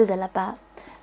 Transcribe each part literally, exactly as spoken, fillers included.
जलपा।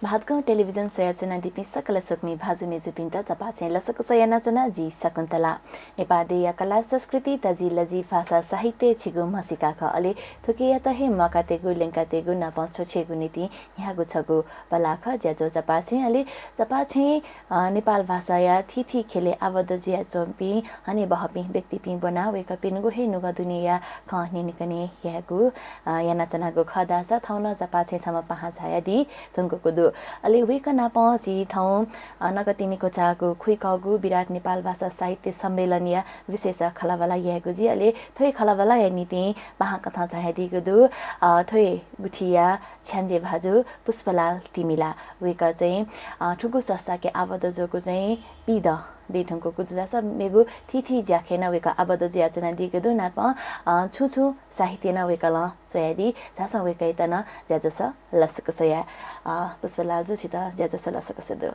भातगाउँ टेलिभिजन स्वयाच्वनादीपिं सकल स्वकुमि भाजु मेजुपिन्त चपाःछेँ लसकुस यानाच्वना, जि शकुन्तला। नेपाः देय्‌या कला संस्कृति, तजिलजि, भाषा साहित्य छिगु म्हसीका खः। अले थुकियात हे म्वाकातयेगु, ल्यंकातयेगु नापं छ्वछ्वयेगु निंतिं न्ह्याःगु छगू पलाः खः ज्याझ्वः चपाःछेँ। अले चपाःछेँ, अ, नेपाल भाषाया थीथी ख्यलय् आबद्ध जुयाच्वंपिं हनेबहःपिं व्यक्तिपिं ब्वनाः वय्‌कःपिनिगु हे नुगः दुनेया खँ न्यनेकने यायेगु, अ, यानाच्वनागु खः धाःसा थौं नं चपाःछेँ छम्ह पाहां झायादी धुंकूगु दु। अले वय्‌कः नापं झी थौं, अ, नकतिनि क्वचाःगु खुइकःगु विराट नेपाल भाषा साहित्य सम्मेलनया विशेष खँल्हाबल्हा यायेगु जुइ। अले थ्व हे खँल्हाबल्हाया निंतिं पाहां कथं झायादीगु दु, अ, थ्व हे गुथिया छ्याञ्जे भाजु पुष्पलाल तिमिला। वय्‌कः चाहिँ, अ, थुगु संस्थाके आबद्ध जूगु चाहिँ पीदँ दइ धुंकूगु दु धाःसा मेगु थीथी ज्याखँय् नं वय्‌कः आबद्ध जुयाच्वनादीगु दु। नापं, अ, छुं छुं साहित्य नं वय्‌कलं च्वयादी। झासँ वय्‌कःयात नं ज्याझ्वलय् लसकुस याये। अ, पुष्पलाल जु, छित ज्याझ्वलय् लसकुस दु।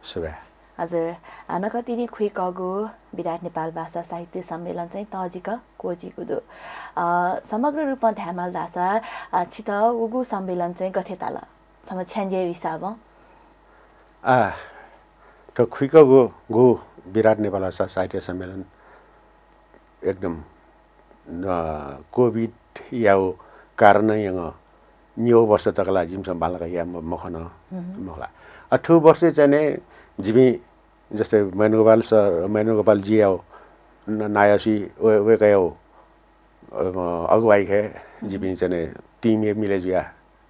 सुभाय्। हजुर, अ, नकतिनि खुइकःगु विराट नेपाल भाषा साहित्य सम्मेलन चाहिँ तःजिक क्वःजिइगु दु। अ, समग्र रूपं धायेमाल धाःसा, अ, छित उगु सम्मेलन चाहिँ गथे ताल? छम्ह छ्याञ्जेया हिसाबं। आ, थ्व खुइकःगु गु विराट नेपाल भाषा साहित्य सम्मेलन एकदम, अ, कोभिडया कारणं यानाः निगू वर्ष तक ला जिमिसं बांलाक याये म-, मखन, मखुला। अ, थ्व वर्ष चाहिँ नि जिमि जस्तै मैनगोपाल सर, मैनगोपाल जुया न-, नायःसि वय्-, वय्‌कःया, अ, अगुवाइखय् जिपिं चाहिँ नि team-य् मिले जुयाः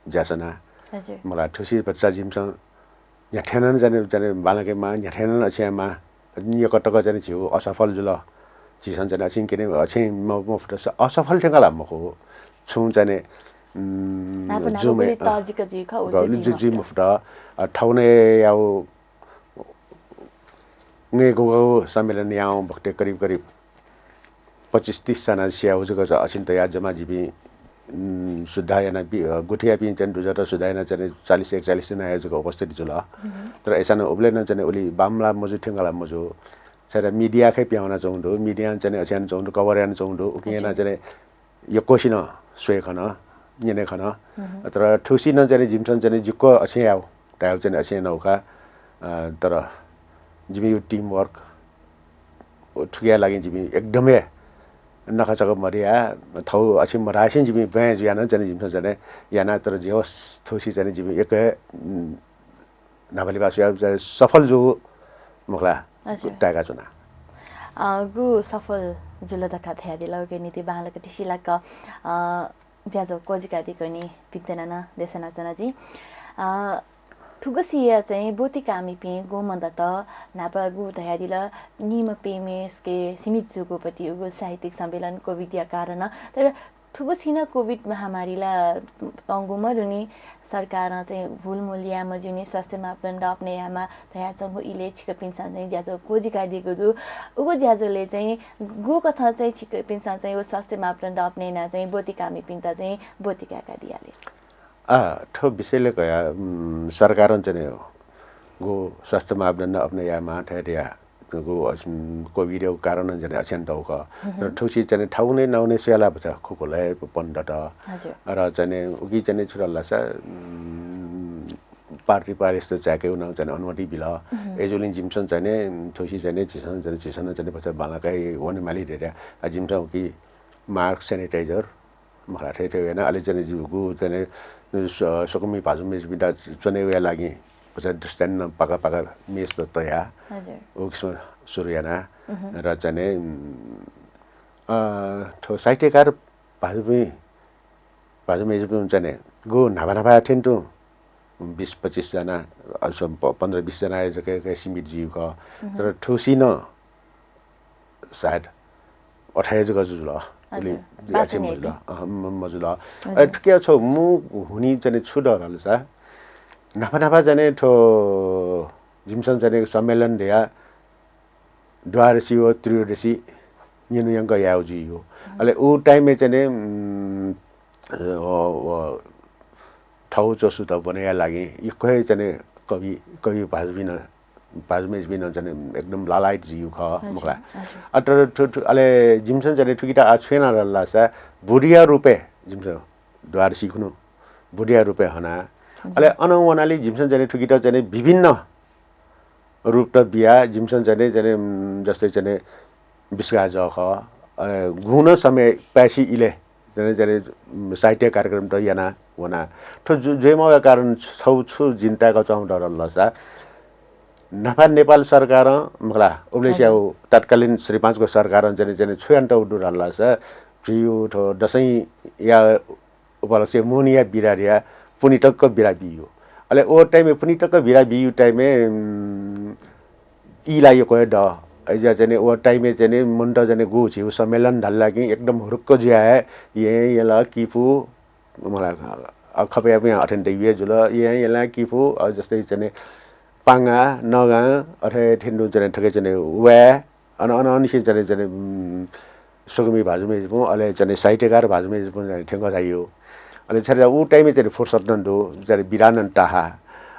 ज्या सना। हजुर। मला थुसी भचा जिमिसं न्ह्याथें नं चाहिँ नि, चाहिँ नि बांलाकेमाः, न्ह्याथें नं अछियामाः। निकः तक चाहिँ नि झीगु असफल जुल। झीसं चाहिँ नि अछिं केने, अछिं म-, मफुत स-, असफल थें का ला मखु। छुं चाहिँ नि, उम्, न्हापा न्हापा जुमे, गुलि अ, तःजिक जुइ खः, उ गलि चाहिँ जुइ जु-, जुइ मफुत। मफुत। अ, थौंया उ नयेगु सम्मेलन यानाः भक्ते करिब करिब पच्चिस तीस जना सियाः जक अछिन तयाः जम्मा जिपिं, उम्, सुद्धा याना बि-, अ, गुथियापिं चाहिँ दुजःत सुद्धा याना चाहिँ चालिस एकचालिस जनाया जक उपस्थिति जुल। तर अय्‌सां नं उबलय् नं चाहिँ उलि बांमलाः मजू, थें का ला मजू। छाय्‌धाःसा media खय् पिहां वनाच्वंगु दु, media नं चाहिँ अछिन च्वंगु दु, cover यानाच्वंगु दु, उकिं यानाः चाहिँ यक्वसिनं स्वये खन, न्यने खन। तर थुसी नं चाहिँ जिमिसं चाहिँ जिक्व अछिं याउ, धायेउ चाहिँ अछिं यानाउ का। अ, तर जिमिगु team work, व थुकिया लागि जिमि एकदम हे नखःचखः मदया, थौ अछिं मधासें जिमि ब्वाँय् जुया नं चाहिँ जिमिसं चाहिँ याना, तर जे होस् थुसी चाहिँ जिमि एक हे, उम्, न्हापालिपा स्वयाः चाहिँ सफल जू मखुला, हजुर। ताय्‌का च्वना। अ, गु सफल जुल धकाः धयादिल, उकिया निंतिं बांलाक तिसिलाक, अ, ज्याझ्वः क्वजिकादीगु निंतिं भिंतुना नं देछानाच्वना जिं। अ, थुगुसिया चाहिँ ब्वति काःमिपिं गुम्ह दत, न्हापा गु धयादिल, निम्ह प्यम्हेसिके सीमित जूगु पति उगु साहित्यिक सम्मेलन कोभिडया कारणं, तर थुगुसिनं कोभिड महामारी ला तंगु मदुनि, सरकारं चाहिँ हुलमुल याये मज्यूनि, स्वास्थ्य मापदण्ड अपनय् यायेमाः धयाच्वंगु इलय् छिकपिन्सं चाहिँ ज्याझ्वः क्वजिकादीगु दु। उगु ज्याझ्वलय् चाहिँ गुकथं चाहिँ छिकपिन्सं चाहिँ व स्वास्थ्य मापदण्ड अपनय् यानाः चाहिँ ब्वति काःमिपिन्त चाहिँ ब्वति काय्‌कादियाले? आ, थ्व विषयलय् कयाः, उम्, सरकारं चाहिँ गु स्वास्थ्य मापदण्ड अपनय् यायेमाः धयादिया गु, अ, कोभिडया कारणं चाहिँ अछिन तउ खः। तर थुसी चाहिँ थाउने नाउने स्वयाला भचा खुकुलय् पन दत। हजुर। र चाहिँ उकी चाहिँ छु धाल धाःसा, उम्, पार्टी पारिषद् चाय्‌केगु नं चाहिँ अनुमति बिल। अय्‌जूगुलिं जिमिसं चाहिँ थुसी चाहिँ झीसं चाहिँ, झीसं चाहिँ भचा बांलाक हे वनेमाली धयाः, आ, जिमिसं उकी mask, sanitizer, मखुला थथे थथे याना, अले चाहिँ जिगु चाहिँ स्व-, स्वकुमि भाजु मेजुपिन्त च्वनेगुया लागि भचा दृष्टान्त पाका पाका मेस त तया। हजुर। उ किसिम सुरु याना। र चाहिँ, उम्, अ, थ्व साहित्यकार भाजुपिं, भाजु मेजुपिं चाहिँ गु न्हापा न्हापा थें तुं बिस पच्चिस जना, अ, प-, पन्ध्र बिस जना जक, जक सीमित जुइगु खः। तर थुसी नं सायद अथाय् जक जुल। हजुर। उलि बाचा अथे मजुल। न्याइपिं। अहँ, म-, मजुल। हजुर। अ, थुकिया छगू मू हुनि चाहिँ छु दु धाल धाःसा, न्हापा न्हापा चाहिँ थ्व जिमिसं चाहिँ सम्मेलन धया द्वादशी व त्रयोदशी न्यनु यंक याउ जुइगु। अले उ time-य् चाहिँ, उम्, अ, व, व, थौ च्वसुत ब्वनेया लागि यक्व हे चाहिँ कवि, कवि भाजुपिं, भाजु मेजुपिं चाहिँ एकदम लालायित जुइगु खः, हजुर, मखुला। हजुर। अ, तर थु, थु, अले जिमिसं चाहिँ थुकिता आ छु याना धाल धाःसा बुदिया रूपय् जिमिसं द्वादशी खुन्हु बुदिया रूपय् हना। अले अन वनाले जिमिसं चाहिँ थुकित चाहिँ विभिन्न रूपत बिया जिमिसं चाहिँ चाहिँ जस्तै चाहिँ बिस्का जः खः। अले गुण समय पाय्‌छि इले चाहिँ चाहिँ साहित्य कार्यक्रम त याना वना। थ्व जुइमा कारण छौ छु जिन्ताका चाहु डर लसा नाफा नेपाल सरकारं मखला उबलेसिया तत्कालीन श्री पाँचको सरकारं चाहिँ चाहिँ छु यान्त उडु रल्लासा भियु थ्व दसैँ या उपलक्ष्य मुनिया बिरारिया पुनि तक बिरा बियु। अले ओ टाइम पुनि तक बिरा बियु टाइम इला यको द अज्या चाहिँ ओ टाइम चाहिँ मन्त चाहिँ गु झिउ सम्मेलन धल्ला कि एकदम हुरुक्क जुया है। ये यला किपु मला खपया अथेन दैवे जुल। ये यला किपु जस्तै चाहिँ पांगा नगा अथे थेन्दु चाहिँ थके चाहिँ वा अन अन अनिसे चाहिँ चाहिँ सुगमी भाजुमे जपु अले चाहिँ साहित्यकार भाजुमे जपु थेंग जाइयो। अले छरे उ टाइम चाहिँ फुर्सद नन्दु चाहिँ बिरानन ताहा।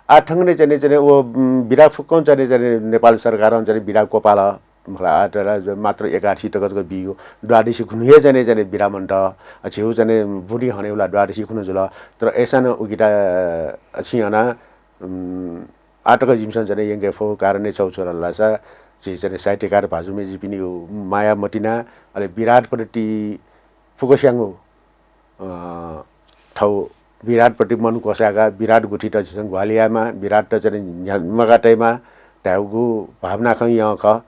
आ ठंगने चाहिँ चाहिँ ओ बिरा फुक्कं चाहिँ चाहिँ नेपाल सरकारं चाहिँ बिरा कोपाल मखला आतरा मात्र एकाठी तक तक बियो। द्वादशी खुनु हे चाहिँ चाहिँ बिरा मन्त अछिउ चाहिँ बुढी हनेउला द्वादशी खुनु जुल। तर ऐसा न उकिता अछि अना आतक जिमिसं चाहिँ यंके फो कारण छौ छोरा लासा झी चाहिँ साहित्यकार भाजुमे जिपिनि माया मतिना अले विराट प्रति फुकस्याङ्गु थौ विराटपट्टि मन कोसाका विराट गुथित झिसं ग्वालियामा विराट त चाहिँ मगातैमा धाउगु भावना खं यं ख।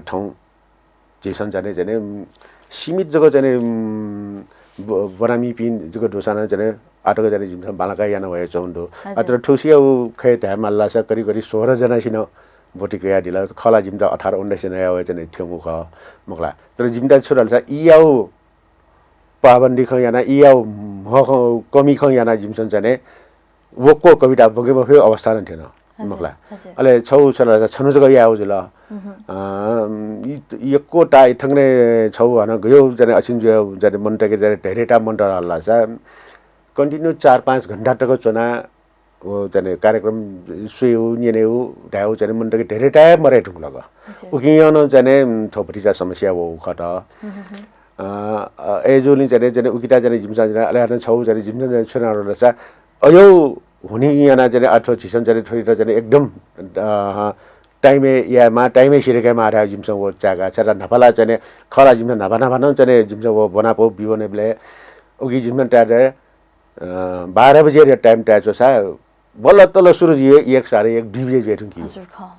थौ झिसं चाहिँ चाहिँ सीमित जगह चाहिँ बनामिपिं जगह दोसाना चाहिँ आतक चाहिँ जिमिसं बालका याना वया चौंदो। अत्र ठुसिया उ खै धायमालासा करिब करिब सोह्र जनासिन भोटिकया दिल खला जिमित अठार उन्नाइस जना या वया चाहिँ थ्यंगु ख। मखला तर जिमित छुरालसा इयाउ पाबन्दी खं याना इया म्ह कमी खं याना जिमिसं चाहिँ वक्व कविता बगे बफे अवस्था न थिएन। मखला अले छौ छला छनु जक याउ जुल। यक्को ता इथंगने छौ हन गयो जने अछिन जो जने मन तके जने धेरेटा मन तराला सा कन्टिन्यू चार पाँच घण्टा तक चना व चाहिँ कार्यक्रम सुयु न्यनेउ धायु चाहिँ मन तके धेरेटा मरे ढुंगलग। उकिं यन चाहिँ थोपटिचा समस्या वो खत। एजुलिं चाहिँ चाहिँ उकिता चाहिँ जिमसा अले छौ चाहिँ जिमसा छुना रसा अयो हुनि याना चाहिँ अथवा झिसन चाहिँ थोड़ी त चाहिँ एकदम टाइमे यामा टाइमे सिरेके मारा जिमसा वो चाका छरा नफला चाहिँ खला जिमसा नफा नफा न चाहिँ जिमसा वो बनापो बिवने ब्ले उकी जिमसा टाटा बाह्र बजे रे टाइम टाइचो सा बल्ल तल्ल सुरु जियो एक साढे एक दुई बजे जुए थुंकी।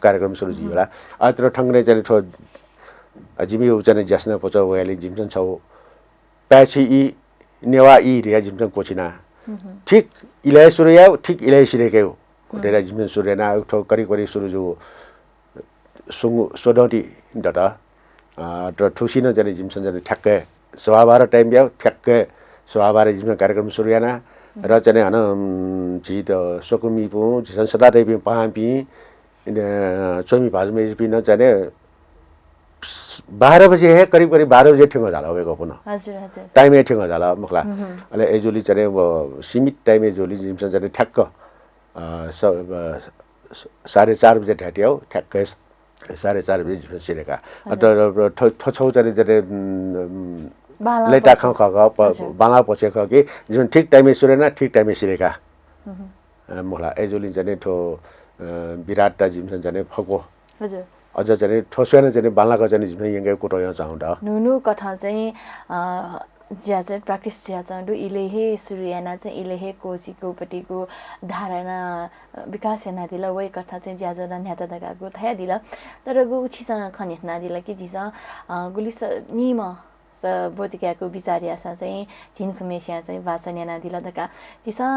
कार्यक्रम सुरु जियो ला। अत्र ठंगने चाहिँ थो जिमि उ चाहिँ ज्यासना पोचा वयालि जिमसन छौ पाय्‌छि इ नेवा इ रे जिमसन कोचिना। ठीक इले सुरु या ठीक इले सिरेके हो। डेरा जिमसन सुरु ना थो करी करी सुरु जु सुंगु सोदंति दत। तर थुसिनं चाहिँ जिमसन चाहिँ ठ्याक्कै सभाबार टाइम ब्याउ ठ्याक्कै सभाबार जिमसन कार्यक्रम सुरु याना। र चाहिँ हन झी त स्वकुमिपुं झिसन सदा तैपिं पाहांपिं च्वमि भाजुमैजुपिं चाहिँ बाह्र बजे हे करिब करिब बाह्र बजे ठेंगो झाल वेगो पुनः। टाइम हे ठेंगो झाल मखला। अले एजुली चाहिँ सीमित टाइम एजुली जिमसन चाहिँ ठ्याक्क साढे चार बजे ढ्याटियाउ ठ्याक्कै साढे चार बजे जिमसन सिरेका। थछौ चाहिँ जरे लैता खं खः बाला पचे खः कि जिमसन ठीक टाइमे सुरेना ठीक टाइमे सिरेका। मखला एजुलिन चाहिँ थो विराट ता जिमसन चाहिँ फको अझ चाहिँ थो स्वयं चाहिँ बालाक चाहिँ जिमसन यंगे कुटो यं चाहु द। नुनु कथा चाहिँ ज्या चाहिँ practice ज्या चाहिँ दु इले हे सुरु याना चाहिँ इले हे कोचिको पटिको धारणा विकास याना दिल वै कथा चाहिँ ज्या ज्या न्ह्यात दगागु थया दिल। तर गु छिसा खनितना दिल कि जिसा गुलिस निम स बोतिकाको विचार यासा चाहिँ झिनखुमेसिया चाहिँ वाचन याना दिल दका। जिसा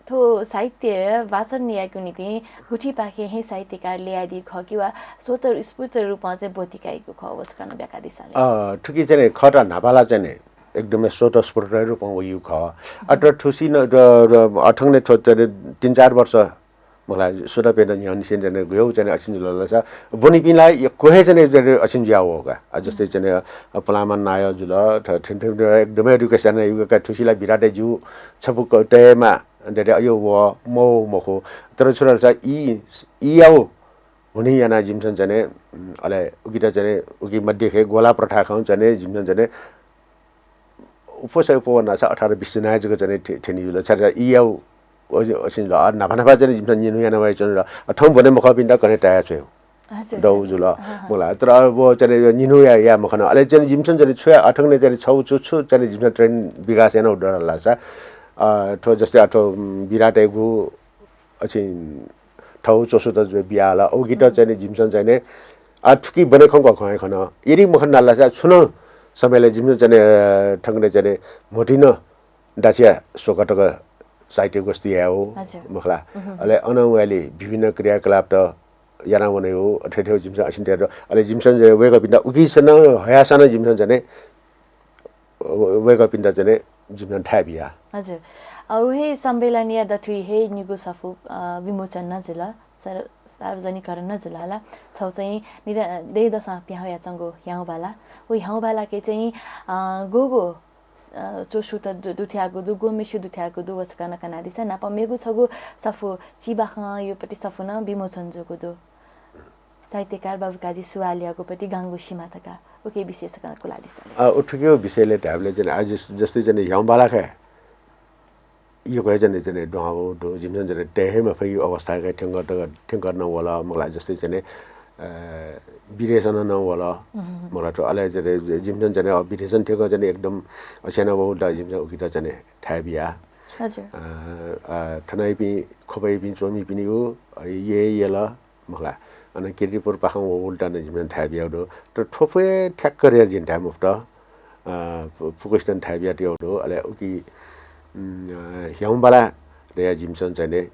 थो साहित्य वाचन यायेको निति गुठी पाखे हे साहित्यकार ल्यायादी खः कि वा स्वतःस्फूर्त रूपमा चाहिँ बोतिकाएको खः वसकन ब्याका दिसाले। थुकी चाहिँ खटा नाबाला चाहिँ एकदमै स्वतःस्फूर्त रूपमा वयु खः। अत्र थुसी न अथंने थो तीन चार वर्ष मला सुदा पेन न्ह्यनिसेन चाहिँ गयो चाहिँ अछिन जुल सा बोनिपिला कोहे चाहिँ अछिन ज्या हो का। जस्तै चाहिँ पलामा नाय जुल एकदमै education युगका थुसिला बिराटे ज्यू छपु तयमा देदे अयो व मौ मखो। तर छुरा सा ई ई याउ हुने याना जिमसन चाहिँ अले उकिता चाहिँ उकी मध्ये खे गोला प्रथा खं चाहिँ जिमसन चाहिँ उपसय उपवना छ अठार बिस जना जक चाहिँ थेनी जुल छ इयाउ अझ असिन न्हापा न्हापा चाहिँ जिमिसं निन्हु याना वयाच्वना। थौं ब्वने मखंपिन्त कन्हय् ताया छ्वयेगु दौ जुल। मखुला, तर अब चाहिँ निन्हु या, या मखन। अले चाहिँ जिमिसं चाहिँ छु या, अथंगने चाहिँ छौ छु छु चाहिँ जिमिसं train विकास याना दु धाःसा, अ, थ्व जस्तै अ थ्व, उम्, विराटयागु अझ थौ च्वसुत बियाहल। उकित चाहिँ जिमिसं चाहिँ, अ, थुकी ब्वने खंक खं हे खन। यदि मखन धाःसा छुं नं समयले जिमिसं चाहिँ, अ, थंगने चाहिँ म्होतिन दाछिया स्वकतक साहित्य गोष्ठी यायेगु। मखुला। अले अन वयालि विभिन्न क्रियाकलापत याना वनेगु, अथे थें जिमिसं असिन तयार। अले जिमिसं चाहिँ वय्कःपिन्त उकिसं नं हयासां नं जिमिसं चाहिँ, अ, वय्कःपिन्त चाहिँ जिमिसं थाय् बिया। हजुर। अ, उहे सम्मेलनया दथुइ हे निगू सफू, अ, विमोचन नं जुल, सार्व-, सार्वजनिकरण नं जुल ला। छौ चाहिँ निर-, दँय्दसं पिहां वयाच्वंगु ह्याउँबाला। व ह्याउँबालाके चाहिँ, अ, गुगु अ, च्वसुत दु-, दुथ्याःगु दु, गुम्हेस्यु दुथ्याःगु दु, व छकः नं कनादिसँ। नाप मेगु छगू सफू चिबाखंयागु पति सफू नं विमोचन जूगु दु। साहित्यकार बाबुकाजी सुवालयागु पति गांगु सिमा धकाः। उके विषय छकः नं कुलादिसँ। अ, उथुकिया विषयले धायेबलय् चाहिँ आः जस-, जस्तै चाहिँ ह्याउँबालाखे यक्व हे चाहिँ, चाहिँ दुहां वःगु दु, जिमिसं चाहिँ तये हे मफइगु अवस्थाय् थ्यंक, थ्यंक नं वल, मखुला। जस्तै चाहिँ, अ, विदेशं नं वल, मखुला। अले चाहिँ जिमिसं चाहिँ, अ, विदेशं थ्यंक चाहिँ एकदम अछ्याना वःगु दु, जिमिसं उकित चाहिँ थाय् बिया। हजुर। अ, अ, थनयापिं ख्वपयापिं च्वमिपिनिगु, अ, ये यल, मखुला। अन कीर्तिपुरपाखें वःगुलिं नं जिमिसं थाय् बियागु दु। तर थ्व फुक्क हे ठ्याक्क धयाः जिं धाये मफुत। अ, फु-, फुक्कसितं थाय् बियातयागु दु। अले उकी, उम्, अ, ह्याउँबाला धयाः जिमिसं चाहिँ, अ,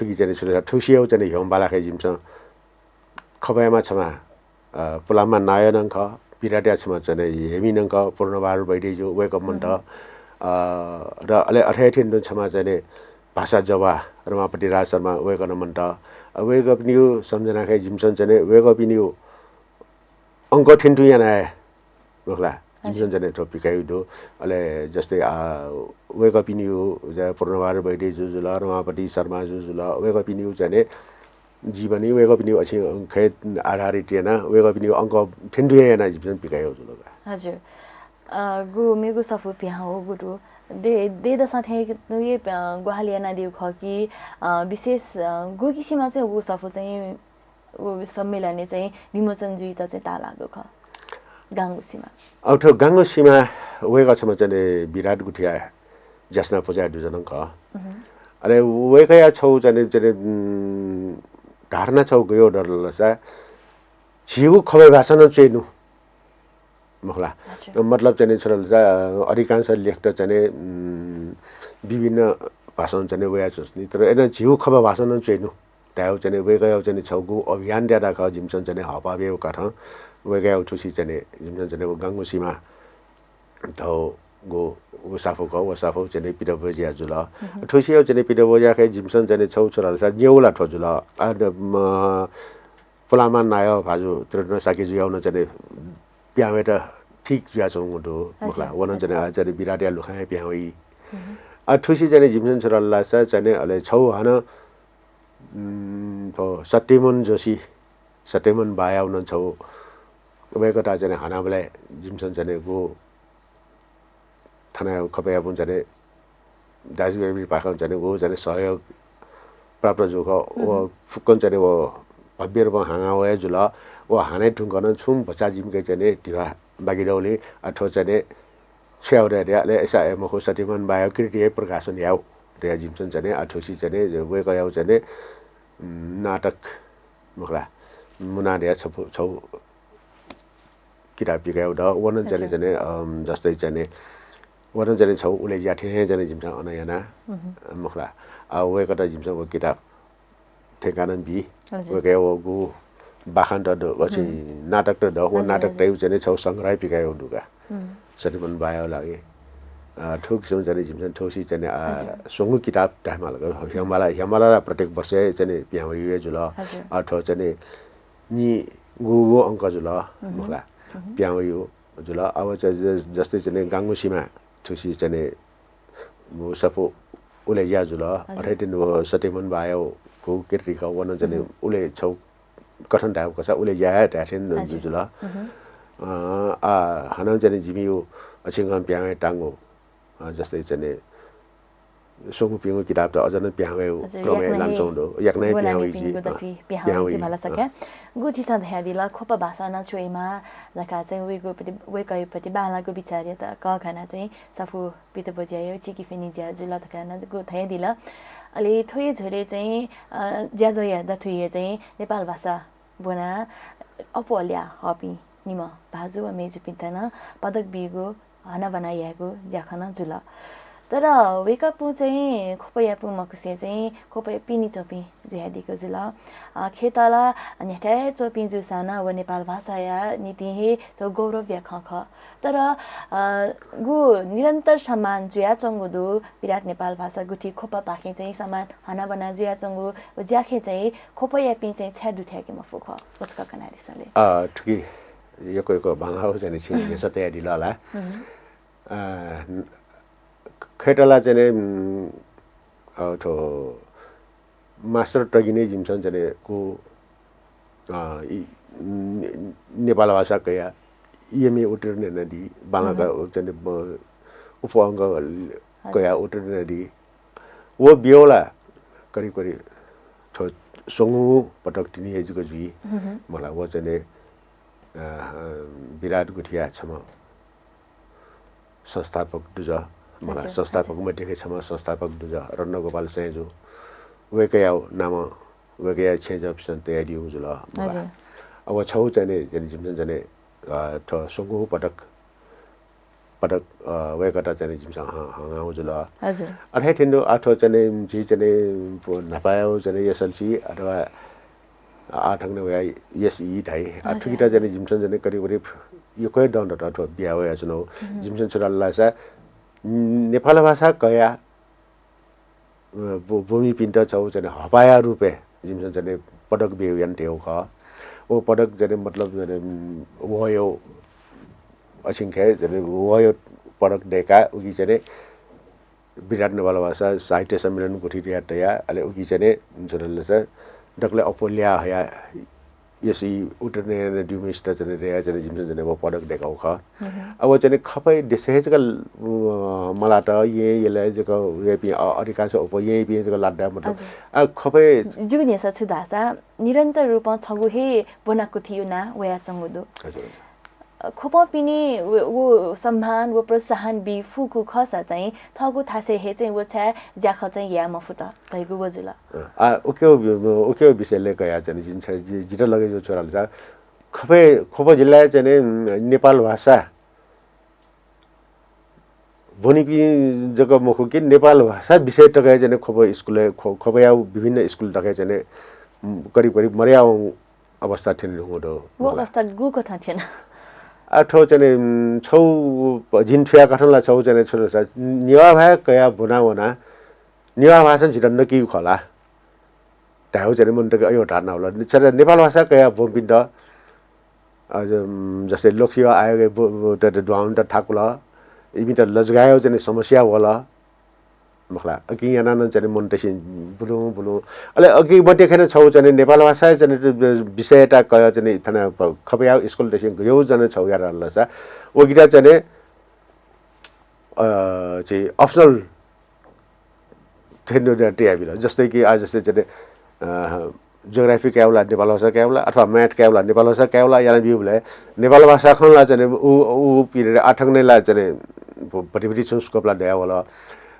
थुकी चाहिँ छु धाःसा थुसियागु चाहिँ ह्याउँबालाखे जिमिसं ख्वपयाम्ह छम्ह, अ, पुलांम्ह नायः नं खः, विराटया छम्ह चाहिँ हेमी नं खः, पूर्णबहादुर वैद्यजु, वय्कः मन्त। अ, र अले अथे हे थें छम्ह चाहिँ भाषा जवाः रमापति राज शर्मा, वय्कः नं मन्त। अ, वय्कःपिनिगु सम्झनाखे जिमिसं चाहिँ वय्कःपिनिगु अंक थुइँतुइँ याना हे, मखुला, जिमिसं चाहिँ थ्व पिकायेगु दु। अले जस्तै, अ, वय्कःपिनिगु चाहिँ पूर्णबहादुर वैद्यजु जुल, रमापति शर्माजु जुल, वय्कःपिनिगु चाहिँ जीवनी, वय्कःपिनिगु अझ अंकय् आधारित याना, वय्कःपिनिगु अंक थुइँतुइँ याना जिमिसं पिकायेगु जुल का। हजुर। अ, गु मेगु सफू पिहां वःगु दु। दँय्, दँय्दसं थें हे, अ, ग्वाहालि यानादीगु खः कि, अ, विशेष, अ, गु किसिमं चाहिँ गु सफू चाहिँ व सम्मेलनय् चाहिँ विमोचन जुइत चाहिँ ताःलाःगु खः। गांगु सिमा। अब थ्व गांगु सिमा वय्कः छम्ह चाहिँ विराट गुथिया ज्यासना पुजा दुजु नं खः। अले वय्कःया छौ चाहिँ, चाहिँ, उम्, धारणा छौ गय् दु धाःसा झीगु ख्वपया भाषां नं च्वयेनु। मखुला। हजुर। मतलब चाहिँ छु धाःसा अधिकांश लेखत चाहिँ, उम्, विभिन्न भाषां चाहिँ वयाच्वंनि, तर अय्नं झीगु ख्वपा भाषां नं च्वयेनु। धायेगु चाहिँ वय्कःयागु चाहिँ छगू अभियान दयाः खः, जिमिसं चाहिँ हःपाः बियागु कथं वय्कःयागु थुसी चाहिँ जिमिसं चाहिँ व गांगु सिमा धयागु व सफू खः, व सफू चाहिँ पिदबज्या जुल। थुसियागु चाहिँ पिदबज्याखे जिमिसं चाहिँ छगू छु धाःसा न्यवला थ्व जुल। आ, द-, म, पुलांम्ह नायः भाजु त्रिरत्न शाक्यजुयागु नं चाहिँ पिहां वयेत ठीक जुयाच्वंगु दु, मखुला। व नं चाहिँ, आ, चाहिँ विराटया लुखां हे पिहां वइ। आ, थुसी चाहिँ जिमिसं छु धाःसा चाहिँ अले छौ हानं, उम्, थ्व सत्यमोहन जोशी, सत्यमोहन बायागु नं छौ वय्कःत चाहिँ हानाबलय् जिमिसं चाहिँ गु थनया ख्वपयापिं चाहिँ दाजुभाइपाखें चाहिँ व चाहिँ सहयोग प्राप्त जूगु खः। व फुक्कं चाहिँ व भव्य रूपं हाना वये जुल। व हाने धुंकलं छुं भचा जिमिके चाहिँ धिबा बाकी दौलिं अथवा चाहिँ छु याउ दया, अले अय्सा हे मखु, सत्यमोहन बायागु कृति हे प्रकाशन याउ दया जिमिसं चाहिँ अथुसी चाहिँ वय्कःयागु चाहिँ, उम्, नाटक मखुला, मुना दया छपु-, छौ किताब पिकायेगु दु। व नं चाहिँ, अम, जस्तै चाहिँ व नं चाहिँ छौ उलेज्या थें हे चाहिँ जिमिसं अन याना, मखुला। आ, वय्कःत जिमिसं व किताब थ्यंका नं बी। वय्कःया व गु बाखंत दु, व चाहिँ नाटकत दु, व नाटकतय्गु चाहिँ छौ संग्रह पिकायेगु दु का। सत्यमोहन बायागु लागि। आ, थ्व किसिमं चाहिँ जिमिसं थुसी चाहिँ, आ, स्वंगू किताब धायेमाल का। ह्याउँबाला, ह्याउँबाला प्रत्येक वर्ष चाहिँ पिहां वइगु जुल। अथवा चाहिँ निगू गु अंक जुल, मखुला, पिहां वइगु जुल। अब ज-, ज-, जस्तै चाहिँ गांगु सिमा थुसी चाहिँ व सफू उलेज्या जुल। अथे थें व सत्यमोहन बायागु कृति खः, व नं चाहिँ उले छौ कथं धायेगु खःसा उलेज्या हे धाये थें जुल। अ, आ, हानं चाहिँ जिमिगु अछिंगं पिहां वये तांगु, अ, जस्तै चाहिँ स्वंगूपिंगु किताबत अझ नं पिहां वयेगु क्रमय् लानाच्वंगु दु। याकनं हे पिहां वइ जि। गु झीसं धयादिल, ख्वप भाषा नं च्वयेमाः धकाः चाहिँ वय्कःया प्रति, वय्कःया प्रति बांलाःगु विचारयात कःघानाः चाहिँ साफू पितब्वज्याया चिकिफिनि ज्या जुल धकाः नं गु धयादिल। अले थ्व हे झ्वलय् चाहिँ, अ, ज्याझ्वःया दथुइ हे चाहिँ नेपाल भाषा ब्वनाः अप्वः ल्याः हःपिं निम्ह भाजु व मय्जुपिन्त नं पदक बीगु हनाबना यायेगु ज्याखँ नं जुल। तर वय्कःपिं चाहिँ ख्वपयापिं मखुसें चाहिँ ख्वपया पिने च्वंपिं जुयादीगु जुल। अ, खय्‌त ला न्ह्याथाय् च्वंपिं जूसां नं व नेपाल भाषाया निंतिं हे छगू गौरवया खँ खः। तर, अ, गु निरन्तर सम्मान जुयाच्वंगु दु, विराट नेपाल भाषा गुथि ख्वपपाखें चाहिँ सम्मान हनाबना जुयाच्वंगु व ज्याखँय् चाहिँ ख्वपयापिं चाहिँ छाय् दुथ्याके मफु खः, व छकः कनादिसँ ले। अ, थुकी यक्व यक्व बांलाःगु चाहिँ नि छिं न्ह्यसः तयादिल ला। अ, खय्‌त ला चाहिँ नि, उम्, अ, थ्व master तगिने जिमिसं चाहिँ नि कु, अ, इ, ने-, नेपाल भाषा कयाः M A उत्तीर्ण यानादी, बांलाक चाहिँ नि ब-, उप अंक कयाः उत्तीर्ण यानादी। व ब्यू ला करिब करिब थ्व स्वंगू पटक तिनि हे जक जुइ। मला व चाहिँ नि, अ, विराट गुथिया छम्ह संस्थापक दुजः, मला संस्थापक मध्येखे छम्ह संस्थापक दुजः रत्नगोपाल सैंजु, वय्कःया नामं वय्कःया छेँजःपिन्सं तयादीगु जुल। मला। अब व छगू चाहिँ नि, चाहिँ नि जिमिसं चाहिँ नि, अ, थ्व स्वंगू पटक पटक, अ, वय्कःत चाहिँ नि जिमिसं हं-, हंगाःगु जुल। अथे थें तुं अ, थ्व चाहिँ नि झी चाहिँ नि प-, न्हापायागु चाहिँ नि S L C अथवा आः थौंकन्हय् वयाः S E धाइ। अ, थुकित चाहिँ नि जिमिसं चाहिँ नि करिब करिब यक्व हे दँ दत थ्व बिया वयाच्वनागु। जिमिसं छु धाल धाःसा, नेपाल भाषा कयाः अ, ब्व-, ब्वमिपिन्त छगू चाहिँ नि हपाया रूपय् जिमिसं चाहिँ नि पदक ब्यू यानातयागु खः। व पदक चाहिँ नि मतलब चाहिँ नि, उम्, वहःया अछिंखय् चाहिँ नि वहःया पदक दय्काः उकी चाहिँ नि विराट नेपाल भाषा साहित्य सम्मेलन गुथिया तयाः, अले उकी चाहिँ नि छु धाल धाःसा दकलय् अप्वः ल्याः हयाः S E उत्तीर्ण यानादीम्हसित चाहिँ नि दयाः चाहिँ नि जिमिसं चाहिँ नि व पदक दय्कागु खः। अब चाहिँ नि खपय् देशय् हे जक, अ, मलात, येँ यलय् जक वयापिं, अ, अधिकांश अप्वः येँयापिं जक लात धाये मतलब। अ, खपय् जिगु न्ह्यसः छु धाःसा निरन्तर रूपं छगू हे ब्वनाकुथिया नां वयाच्वंगु दु। अ, ख्वपपिनि व, व सम्मान व प्रोत्साहन बी फुगु खःसा चाहिँ थःगु थासय् हे चाहिँ व छाय् ज्याखँ चाहिँ याये मफुत धइगु व जुल। अ, आ, उकिया वि-, उकिया विषयलय् कयाः चाहिँ नि जिं छाय् जि-, जितः लगे जूगु छु धाल धाःसा खपय्, ख्वप जिल्लाय् चाहिँ नि, उम्, नेपाल भाषा ब्वनीपिं जक मखु कि नेपाल भाषा विषय तक हे चाहिँ नि ख्वप स्कुलय्, ख्व-, ख्वपया विभिन्न स्कुल तक हे चाहिँ नि, उम्, करिब करिब मदयावंगु अवस्था थ्यने धुंगु दु। व अवस्था गुकथं थ्यन? आ, थ्व चाहिँ नि, उम्, छगू प-, जिं थुया कथं ला छगू चाहिँ नि छु धाःसा नेवाः भाय् कयाः ब्वना वना, नेवाः भाषां झीत नकीगु खः ला धायेगु चाहिँ नि मनूतय्के अय् धारणा वल। छाय् नेपाल भाषा कयाः ब्वंपिन्त, अ, ज-, उम्, जस्तै लोकसेवा आयोगय् ब्व-, ब्व-, त, त, दुहां वनेत थाकुल, इमित लजगाःया चाहिँ नि समस्या वल। मखु ला, अकिं यानाः नं चाहिँ नि मनूतय्सिं बुलुं बुलुं। अले अकिं मध्येखे नं छगू चाहिँ नि नेपाल भाषाया चाहिँ नि विषययात कयाः चाहिँ नि थन प-, ख्वपया स्कुलतय्सिं गज्याःगु चाहिँ नि छगू यात धाल धाःसा, उकित चाहिँ नि, अ, चाहिँ optional थें तयाबिल। जस्तै कि आ, जस्तै चाहिँ नि, अ, geography कायेबलय् नेपाल भाषा कायेबलय् अथवा math कायेबलय् नेपाल भाषा कायेबलय् यानाब्यूबलय् नेपाल भाषा खँ ला चाहिँ नि उ, उ period आः थौंकन्हय् ला चाहिँ नि भ-, भति भति छुं scope ला दयावल।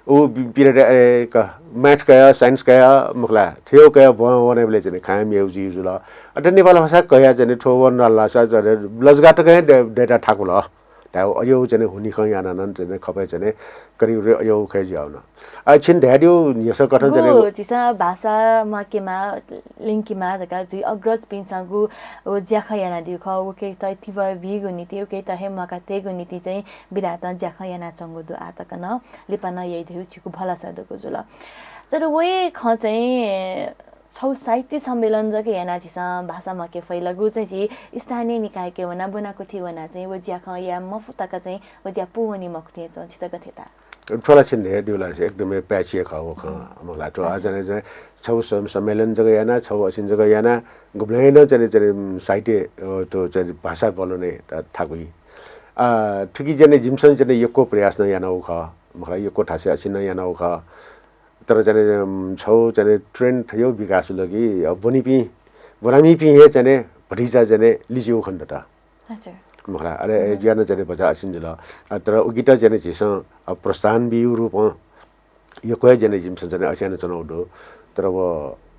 उ पि-, period, ए, क-, math कयाः, science कयाः, मखु ला, थ्व कयाः व-, वनेबलय् चाहिँ नि खँ ल्हायेगु जुइ जुल। अथे नेपाल भाषा कयाः चाहिँ नि थ्व वन धाल धाःसा चाहिँ नि लजगाः तक हे दये-, दयेत थाकुल धायेगु अज्याःगु चाहिँ नि हुनिखँ यानाः नं चाहिँ नि खपय् चाहिँ नि करिब करिब अज्याःगु खँ जुयावन। आ, छिं धयादिउ न्ह्यसः कथं चाहिँ नि गु झीसं भाषा म्वाकेमाः, ल्यंकेमाः धकाः झी अग्रजपिन्सं गु व ज्याखँ यानादीगु खः, उकियात तिबः बीगु निंतिं, उकियात हे म्वाका तयेगु निंतिं चाहिँ विधातं ज्याखँ यानाच्वंगु दु आः तक नं, लिपा नं याइ धइगु झीगु भलसा दुगु जुल। तर व हे खँ चाहिँ छगू साहित्य सम्मेलन जक यानाः झीसं भाषा म्वाके फइ ला, गु चाहिँ झी स्थानीय निकायके वनाः ब्वनाकुथि वनाः चाहिँ व ज्याखँ याये मफु तक चाहिँ व ज्या पूवनी मखु थें च्वं, छितः गथे ताः? थ्व ला छिं धयादिउ ला एकदमै patchy खः व खँ। मखु ला, थ्व आः चाहिँ नि छगू सम-, सम्मेलन जक यानाः, छगू असिन जक यानाः गुबलें नं चाहिँ नि, चाहिँ नि साहित्य, अ, थ्व चाहिँ नि भाषा बल्वने त थाकुइ। आ, थुकी चाहिँ नि जिमिसं चाहिँ नि यक्व प्रयास नं यानागु खः। मखु ला, यक्व थासय् असिन नं यानागु खः। तर चाहिँ नि, अम, छौ चाहिँ नि trend थयो विकास जुल कि, अ, ब्वनीपिं, ब्वनामिपिं हे चाहिँ नि भतिचा चाहिँ नि लिच्युगु खने दत। हजुर। मखुला, अले ए ज्या नं चाहिँ नि भचा असिन जुल। अ, तर उकित चाहिँ नि झीसं, अ, प्रोत्साहन बियु रूपं यक्व हे चाहिँ नि जिमिसं चाहिँ नि अछियाना च्वनागु दु। तर व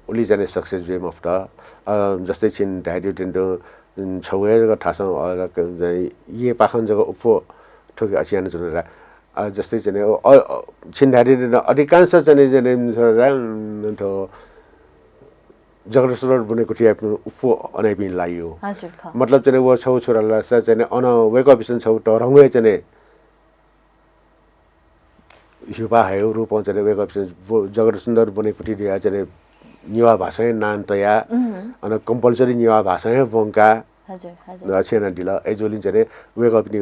उलि चाहिँ नि success जुइ मफुत। अ, जस्तै छिं धायेदिउ तिन्त, उम्, छौ हे जक थासं, अ, जक चाहिँ येपाखं जक उप्वः थुके अछियाना च्वना रा। अ, जस्तै चाहिँ नि, अ, अ, छिं धायेदिउ तिन्त अधिकांश चाहिँ नि, चाहिँ नि, मिसं रा, उम्, थ्व जगत सुन्दर ब्वनेकुथियापिं उप्वः अनयापिं लाइयो। हजुर, खः। मतलब चाहिँ नि व छौ छु धाल धाःसा चाहिँ नि अन वय्कःपिसं छौ तःधंगु हे चाहिँ नि ह्युपा हयु रूपं चाहिँ नि वय्कःपिसं ब्व-, जगत सुन्दर ब्वनेकुथि धया चाहिँ नि नेवाः भाषां हे नां तया, अन compulsory नेवाः भाषां हे ब्वंका। हजुर, हजुर। अछियाना दिल। अय्जूगुलिं चाहिँ नि वय्कःपिनि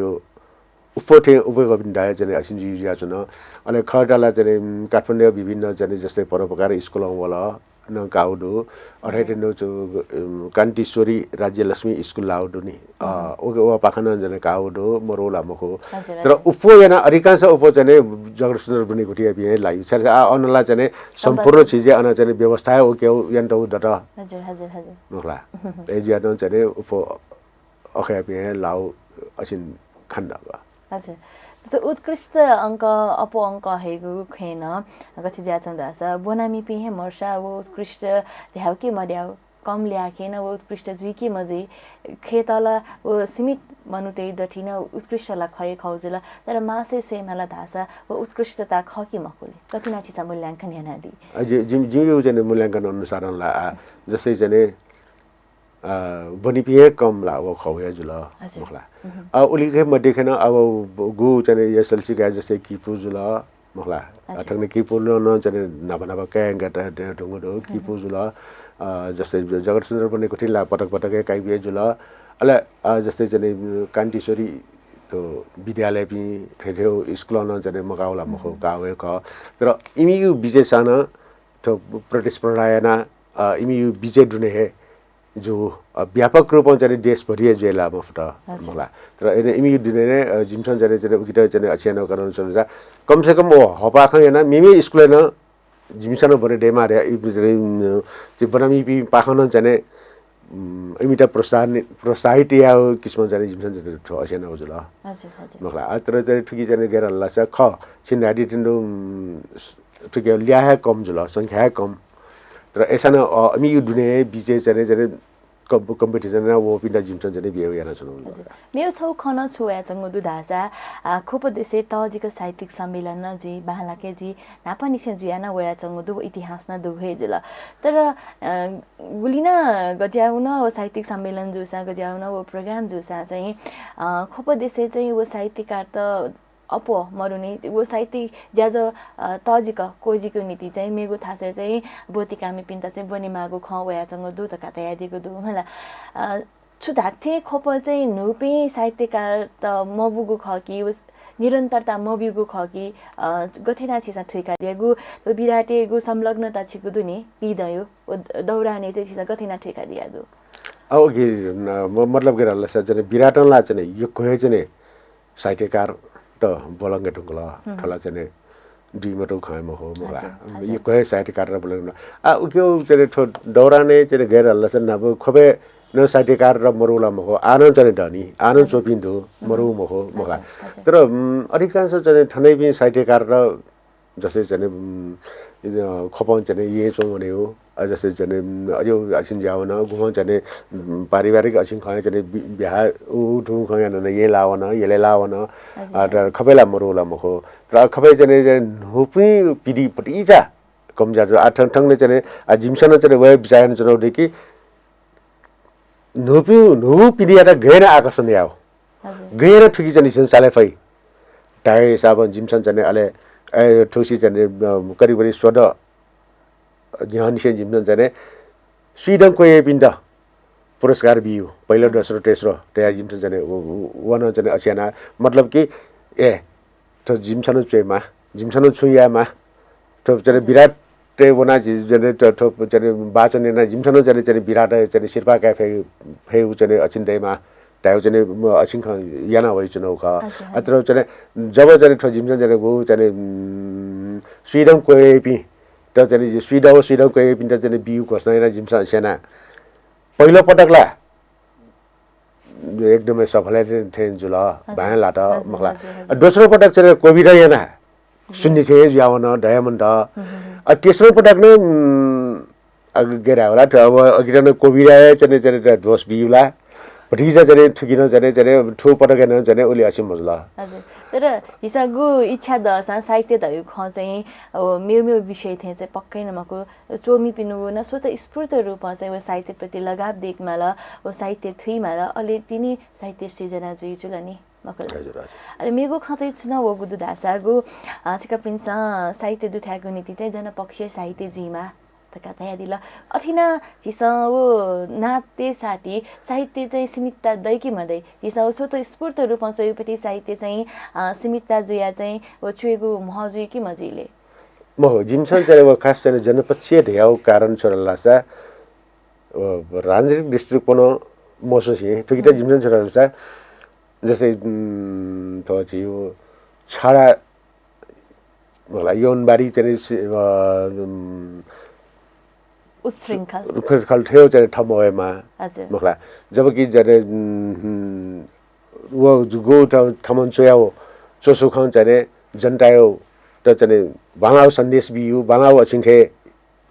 उप्वः थें वय्कःपिनि धाये चाहिँ नि असिन जुइ जुयाच्वन। अले खः धाल चाहिँ नि, उम्, काठमाडौं विभिन्न चाहिँ नि जस्तै परोपकार स्कुलं वल नं काउ दु। अथे तिन्त छु, उम्, कान्तिश्वरी राज्यलक्ष्मी स्कुल लाउ दु नि। अ, ओके, व पाखा नं चाहिँ नि काउ दु, मरु ला मखु। हजुर, तर हजुर। उप्वः याना अधिकांश उप्वः चाहिँ नि जगत सुन्दर ब्वनेकुथियापिं हे लाइयो। छाय् आ अन ला चाहिँ नि सम्पूर्ण चिज अन चाहिँ नि व्यवस्था हे ओके यानातौ दत। हजुर, हजुर, हजुर। मखुला। ए ज्या नं चाहिँ नि उप्वः अखयापिं हे लाउ असिन खने दत। हजुर। त उत्कृष्ट अंक, अप्वः अंक हयेगु खँय् नं गथे जुयाच्वन धाःसा ब्वनामिपिं हे मरुसा व उत्कृष्ट ध्याउ कि मध्याउ, कम ल्याः खँय् नं व उत्कृष्ट जुइ कि मजुइ, खँय् तल व सीमित मनूतय् दथुइ नं उत्कृष्ट ला खः हे खः जुल, तर मासय् स्वयेमाल धाःसा व उत्कृष्टता खः कि मखु ले? गथे याना छिसं मूल्यांकन यानादी? अ, जि-, जिम-, जिमिगु चाहिँ नि मूल्यांकन अनुसारं ला, आ, जस्तै चाहिँ नि अ, ब्वनीपिं हे कम ला व खः हे जुल, हजुर। मखुला। अ, उलिके मध्ये खँय् नं अब गु चाहिँ नि SLC काये जस्तै किपू जुल, मखुला। अ, हजुर। थन किपू नं, नं चाहिँ नि न्हापा न्हापा काये यंकातःगु दु, किपू जुल। अ, जस्तै ज-, जगत सुन्दर ब्वनेकुथिं ला पटक पटक हे काइबे जुल। अले, अ, जस्तै चाहिँ नि कान्तिश्वरी थ्व विद्यालयपिं थथे स्कुलं नं चाहिँ नि मकाउ ला मखु, काउ हे खः। तर इमिगु बिचय् सां नं थ्व प्रतिस्पर्धा याना, अ, इमिगु बिचय् दुने हे जु, अ, व्यापक रूपं चाहिँ नि देशभरि हे जुइ ला मफुत, हजुर। मखुला। तर अन इमिगु दुने नं, अ, जिमिसं चाहिँ नि, चाहिँ नि उकित चाहिँ नि अछियाना कानून अनुसार कम से कम व हपाखं याना मेमे स्कुलय् नं जिमिसं नं ब्वने दयेमाः धया, इपिं चाहिँ नि, उम्, ति ब्वनामिपिं पाखं नं चाहिँ नि, उम्, इमित प्रोत्साहन, प्रोत्साहित याउ किसिमं चाहिँ नि जिमिसं चाहिँ नि थ्व अछियाना जुल। हजुर, हजुर। मखुला। आ, तर चाहिँ नि थुकी चाहिँ नि गथे धाल धाःसा खः, छिं धायेदिउ तिन्त, उम्, थुकी ल्याः हे कम जुल, संख्या हे कम। तर अय्सां नं, अ, इमिगु दुने बिचय् चाहिँ नि, चाहिँ नि कम-, competition याना वःपिन्त जिमिसं चाहिँ नि बियु यानाच्वनागु दु। हजुर। मेगु छौ खँ नं छु वयाच्वंगु दु धाःसा, आ, ख्वप देशय् तःजिक साहित्यिक सम्मेलन नं जुइ, बांलाक हे जुइ, न्हापांनिसें जुया नं वयाच्वंगु दु, इतिहास नं दुगु हे जुल। तर, अ, गुलि नं गज्याउ नं व साहित्यिक सम्मेलन जूसां, गज्याउ नं व program जूसां चाहिँ, अ, ख्वप देशय् चाहिँ व साहित्यकारत अप्वः मरुनि, व साहित्यिक ज्याझ्वः, अ, तःजिक क्वजिक निंतिं चाहिँ मेगु थासय् चाहिँ ब्वति काःमिपिन्त चाहिँ ब्वनेमाःगु खँ वयाच्वंगु दु धकाः धयादीगु दु मला। अ, छु धात्थें ख्वप चाहिँ न्हूपिं साहित्यकारत मबूगु खः कि, व निरन्तरता मब्यूगु खः कि, अ, गथे याना छिसं थुइकादियागु, व विराटय्गु संलग्नता छिगु दु नि, पीदँयु, व दौरानय् चाहिँ छिसं गथे याना थुइकादियागु? अ, ओके, न, म-, मतलब गथे धाल धाःसा चाहिँ नि विराटं ला चाहिँ नि यक्व हे चाहिँ नि साहित्यकारत ब्वलंके धुंकल। थ्व ला चाहिँ नि दुइ मतौ खँ हे मखु, मखुला। हजुर, हजुर। यक्व हे साहित्यकारत ब्वलंके धुंकल। आ, उकियु चाहिँ नि थ्व दौरानय् चाहिँ नि गथे धाल धाःसा न्हापा ख्वपय् नं साहित्यकारत मरु ला मखु, आः नं चाहिँ नि दनि, आः नं च्वंपिं दु, मरु मखु, मखुला। हजुर, हजुर। तर, उम्, अधिकांश चाहिँ नि थनैपिं साहित्यकारत जस्तै चाहिँ नि, उम्, अ, ख्वपं चाहिँ नि येँय् च्वंवनेगु, अ, जस्तै चाहिँ नि, उम्, अज्याउ अछिन जुयावन, गुम्हं चाहिँ नि, उम्, पारिवारिक अछिन खँ चाहिँ नि बि-, बिहा उ थुगु खँ यानाः येँय् लावन, यलय् लावन। हजुर। अ, तर ख्वपय् ला मरु ला मखु। तर ख्वपय् चाहिँ नि, चाहिँ नि न्हूपिं पिढी भतिचा कम जुयाच्वन। आ, थन, थन चाहिँ नि, आ, जिमिसं नं चाहिँ नि व हे बिचाः यानाच्वनागु दु कि न्हूपिं, न्हूगु पिढीयात गय् याना आकर्षण याउ। हजुर। गय् याना थुकी चाहिँ नि झीसं चाले फइ। धाये हिसाबं जिमिसं चाहिँ नि अले, ए, थुसी चाहिँ नि, अ, करिब करिब स्वदँ न्ह्यःनिसें जिमिसं चाहिँ नि स्वीदँ क्वय्‌पिन्त पुरस्कार बियु। पहिलो, दोस्रो, तेस्रो धयाः जिमिसं चाहिँ नि व, व, व नं चाहिँ नि अछियाना। मतलब कि, ए, थ्व जिमिसं नं च्वयेमाः, जिमिसं नं छुं यायेमाः। थ्व चाहिँ नि विराटय् वनाः झी चाहिँ नि थ्व, थ्व चाहिँ नि वाचन यानाः जिमिसं नं चाहिँ नि, चाहिँ नि विराटय् चाहिँ नि सिरपाः काये फइ, फइगु चाहिँ नि अछिन दयेमाः धायेगु चाहिँ नि म अछिन खँ याना वयाच्वनागु खः। हजुर, अ, तर चाहिँ नि जब चाहिँ नि थ्व जिमिसं चाहिँ नि व चाहिँ नि, उम्, स्वीदँ क्वय्‌पिं त चाहिँ नि स्वीदँ व स्वीदँ कयापिन्त चाहिँ नि बियु घोषणा याना जिमिसं स्यना। पहिलो पटक ला एकदमै सफल थें जुल, हजुर। भाय् लात, हजुर, मखला। हजुर, हजुर। दोस्रो पटक चाहिँ नि कोभिड याना, हम्म। शून्य थें जुयावन, दयामन्त। हम्म, हम्म, हम्म। अ, तेस्रो पटक नै, उम्, अ, गय् धायेवला, थ्व अब अकित नं कोभिड चाहिँ नि, चाहिँ नि दोष बियुला। भतिचा चाहिँ नि थुकिनं चाहिँ नि, चाहिँ नि थ्व पटक नं चाहिँ नि उलि असिं मजुल। हजुर। तर झीसं गु इच्छा दःसां साहित्य धयागु खँ चाहिँ, अ, मेउ मेउ विषय थें चाहिँ पक्कै नं मखु। च्वमिपिनिगु नं स्वतःस्फूर्त रूपं चाहिँ व साहित्यप्रति लगाव दयेकेमाल, व साहित्य थुइमाल, अले तिनि साहित्य सिर्जना जुइ जुल नि, मखुला। हजुर, हजुर। अले मेगु खँ चाहिँ छु नं वःगु दु धाःसा गु, अ, छिकपिन्सं साहित्य दुथ्यायेगु निंतिं चाहिँ जनपक्षीय साहित्य जुइमाः धकाः धयादिल। अथे नं झीसं व नाते साथी साहित्य चाहिँ सीमितता दइ कि मदइ? झीसं व स्वतःस्फूर्त रूपं च्वयेगुपट्टि साहित्य चाहिँ, अ, सीमितता जुया चाहिँ व च्वयेगु म्ह जुइ कि मजुइ ले? मखु, जिमिसं चाहिँ व खास चाहिँ जनपक्षीय धयागु कारण छु धाःसा, अ, राजनीतिक दृष्टिकोण मछुसे थुकित, हम्म। जिमिसं छु धाःसा, जस्तै, उम्, थ्व झीगु छाडा, मखला, यौनवादी चाहिँ नि सि-, अ, उम्, उत्शृङ्खल। उत्शृङ्खल थें चाहिँ नि थम्ह वयेमाः, हजुर। मखला। जबकि चाहिँ नि, उम्, उम्, व गु थ-, थमं च्वयाव च्वसु खँ चाहिँ नि जनतायव त चाहिँ नि बांलाव सन्देश बियु, बांलाव अछिंखे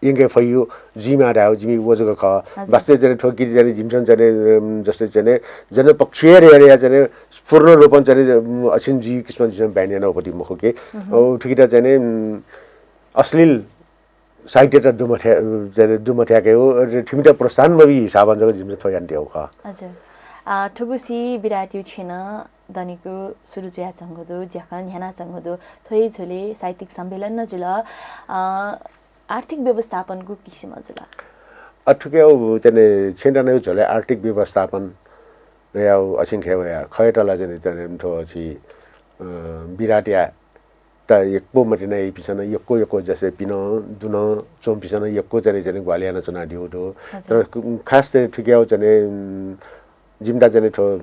यंके फयु जुइमाः धायेव जिमि व जक खः। हजुर। वास्तवय् चाहिँ नि थ्व किति चाहिँ नि जिमिसं चाहिँ नि, उम्, जस्तै चाहिँ नि जनपक्षीय धयाः चाहिँ नि पूर्ण रूपं चाहिँ नि, उम्, अछिन जुइ किसिमं जिमिसं बयान यानागु पति मखु कि। उहुँ। अ, थुकित चाहिँ नि, उम्, अश्लील साहित्य त दुमथ्या-, चाहिँ नि दुमथ्याकेगु, अ, थिमित प्रोत्साहन मबी हिसाबं जक जिमिसं थ्व यानातयागु खः। हजुर। अ, थुगुसी बिराटयु छेँ नं दनेगु सुरु जुयाच्वंगु दु, ज्याखँ न्ह्यानाच्वंगु दु। थ्व हे झ्वलय् साहित्यिक सम्मेलन नं जुल। अ, आर्थिक व्यवस्थापन गु किसिमं जुल? अ, थुकियाव चाहिँ नि छेँ दनेगु झ्वलय् आर्थिक व्यवस्थापन याव अछिंखे वया खय्‌त ला चाहिँ नि, चाहिँ नि थ्व छि, अ, बिराटया त यक्व मतिना याइपिन्सं नं यक्व यक्व जस्तै पिनं दुनं च्वंपिन्सं नं यक्व चाहिँ नि, चाहिँ नि ग्वाहालि यानाच्वनादिउ दु। हजुर। तर खास चाहिँ नि थुकियाव चाहिँ नि, उम्, जिमित चाहिँ नि थ्व,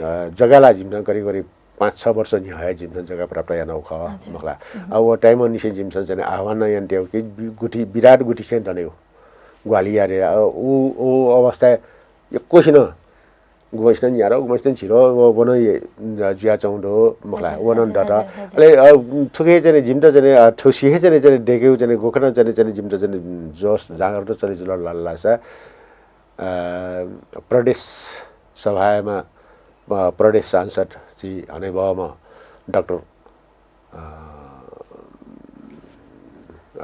अ, जग्गा ला जिमिसं करिब करिब पाँच छ वर्ष न्ह्यः हे जिमिसं जग्गा प्राप्त यानागु खः, हजुर। मखला। उहुँ। अ, व time निसें जिमिसं चाहिँ नि आह्वान यानातयागु कि बि-, गुथि, बिराट गुथि छेँ दनेगु ग्वाहालि यारे, अ, उ, उ अवस्था यक्वसिनं गुम्हसिनं न्यादँ, गुम्हसिनं झिदँ, व, व नं हे, अ, जुयाच्वंगु दु, मखला, हजुर, व नं हजुर, दत। हजुर, हजुर। अले, अ, थुके चाहिँ नि जिमित चाहिँ नि, अ, थुसी हे चाहिँ नि, चाहिँ नि दयेकेगु चाहिँ नि गुकथं चाहिँ नि, चाहिँ नि जिमित चाहिँ नि जोस जाँगर त चले जुल धाःसा, अ, प्रदेश सभामा, अ, प्रदेश सांसद श्री हनेबहःम्ह डाक्टर, अ,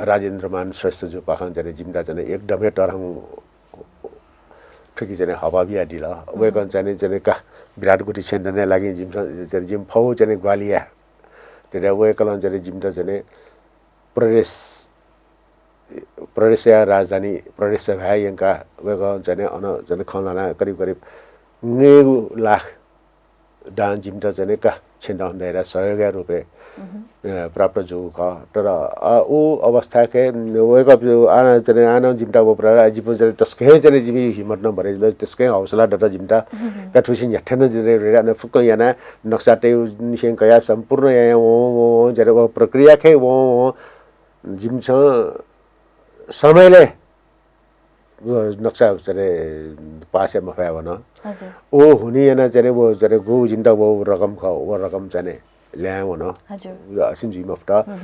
राजेन्द्रमान श्रेष्ठजुपाखें चाहिँ नि जिमित चाहिँ नि एकदमै तःधंगु थुकी चाहिँ नि हब्बा बियादिल। वय्‌कलं चाहिँ नि, चाहिँ नि का बिराट गुथि छेँ दनेया लागि जिमिसं चाहिँ नि जिमि फौ चाहिँ नि ग्वाहालि याये। त्यतिया वय्‌कलं चाहिँ नि जिमित चाहिँ नि प्रदेश प्रदेशया राजधानी प्रदेश सभाय् यंकाः वय्‌कलं चाहिँ नि अन चाहिँ नि खँ ल्हानाः करिब करिब नयेगु लाख दां जिमित चाहिँ नि का छेँ दँ दयेत सहयोगया रूपय्, उहुँ। अ, प्राप्त जूगु खः। तर, अ, उ अवस्थाके वय्‌कः आः चाहिँ नि आः नं जिमित व प्र-, जिमित चाहिँ नि तसकं हे चाहिँ नि जिमि हिम्मत नं बढे जुल, तसकं हे हौसला दत जिमित। उहुँ। का थुसी न्ह्याथें नं जिमित रेडा नं फुक्कं यानाः नक्सा तयु निसें कयाः सम्पूर्ण यायां वं, वं, वं, जरे व प्रक्रियाखे वं, वं, जिमिसं समयले व नक्सा चाहिँ नि पास याये मफया वन। हजुर। व हुनिं यानाः चाहिँ नि व चाहिँ नि गु जिमित व रकम खः, व रकम चाहिँ नि ल्याहां वन। हजुर। व असिन जुइ मफुत। उहुँ।